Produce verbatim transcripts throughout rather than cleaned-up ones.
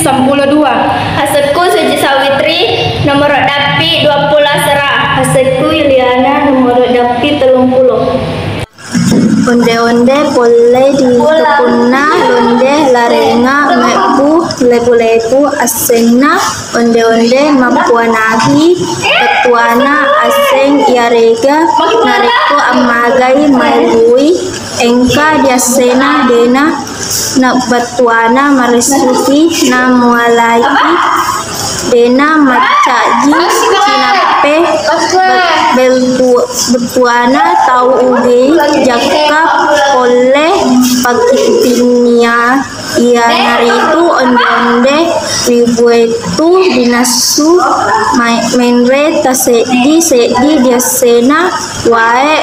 Sampulo dua. Asekku Suci Sawitri, nomoro dappi duappulo asera. Asekku Yuliana, nomoro dappi tellung pulo. Onde-onde pollei di tepunna londe larenga mebbu lebu-lebu assenna onde-onde mappuanahi bettuana asseng iyarega narekko ammagai maelui engka diassena dena na bettuana maressuki na mualaiki dena maccaji cinappe be-, beltu-, bettuana tau ugei jakka polle pakkitinnia iyanaritu onde-onde ribuettu dinassu mai-, menre taseddi-seddi diassena wae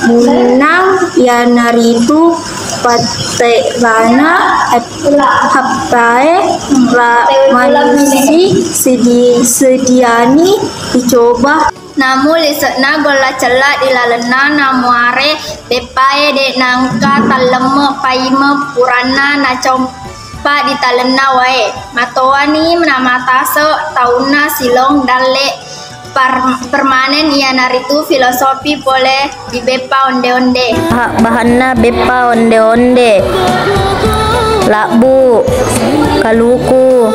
munnang iyanaritu patterana happae ra-, manusi sedi-, sediani dicoba. Namu lise'na golla cella di lalenna namuare beppae de nangka tallemme paime puranna nacompa di talenna wae. Matoani namatase taunna silong dalle par-, permanen iyanaritu filosofi pole di beppa onde-onde. Baha-, bahanna beppa onde-onde. Labbu, kaluku,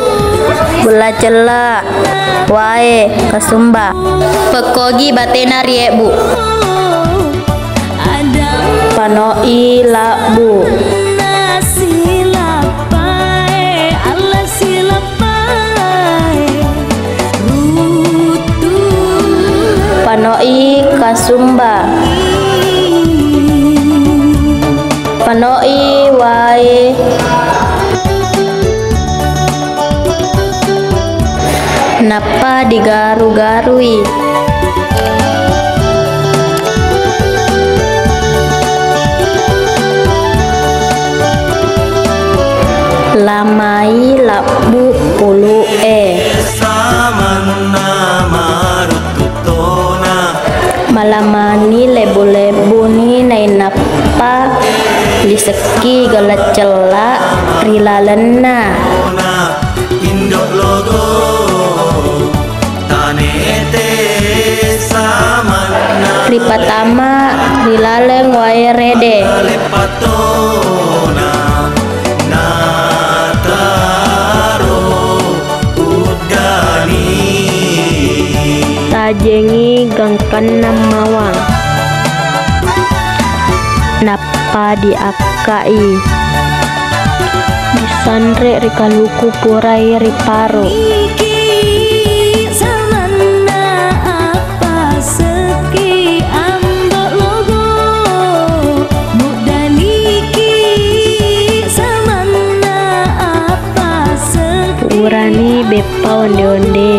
golla cella, wae, kasumba. Pekkogi batena riebbu. Panoi labbu. Panoi kasumba. Panoi wae. Nappa digaru-garui. Lamai labbu pulu'e. Samanna maruttu tona. Malamani lebbu-lebbuni nainappa lisekki golla cella ri lalenna. Indo logo. Tanete samanna. Ripatama ri laleng wae rede. Leppatona nataro uddani. Tajengi gangkanna mawang. Nap- Pa diakkai. Disanre ri kaluku purai riparo. Niki samanna appasekki ambo logo. Mudda niki samanna appasekki. Purani beppa onde-onde.